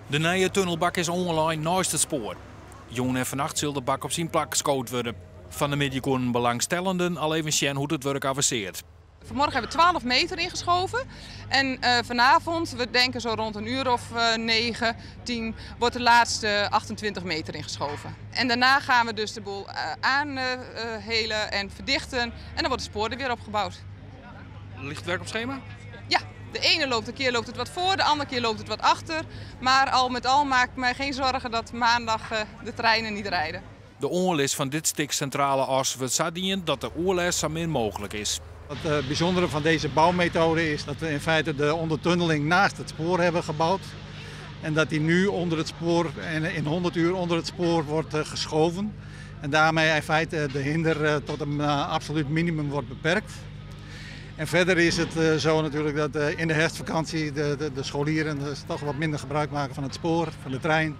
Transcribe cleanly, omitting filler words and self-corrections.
De nije tunnelbak is oanlein neist it spoar. Jûn en fannacht sil de bak op syn plak skood wurde. Fan 'e middei koenen belangstellenden al even sjen hoe't it wurk avansearret. Vanmorgen hebben we 12 meter ingeschoven. En vanavond, we denken zo rond een uur of 9, 10, wordt de laatste 28 meter ingeschoven. En daarna gaan we dus de boel aanhelen en verdichten. En dan wordt het spoor er weer opgebouwd. Ligt het werk op schema? Ja, de ene loopt een keer loopt het wat voor, de andere keer loopt het wat achter. Maar al met al maak ik mij geen zorgen dat maandag de treinen niet rijden. De oanlis fan dit stik Sintrale As wurdt sa dien dat de oerlêst sa min mooglik is. Het bijzondere van deze bouwmethode is dat we in feite de ondertunneling naast het spoor hebben gebouwd. En dat die nu onder het spoor en in 100 uur onder het spoor wordt geschoven. En daarmee in feite de hinder tot een absoluut minimum wordt beperkt. En verder is het zo natuurlijk dat in de herfstvakantie de scholieren dus toch wat minder gebruik maken van het spoor, van de trein.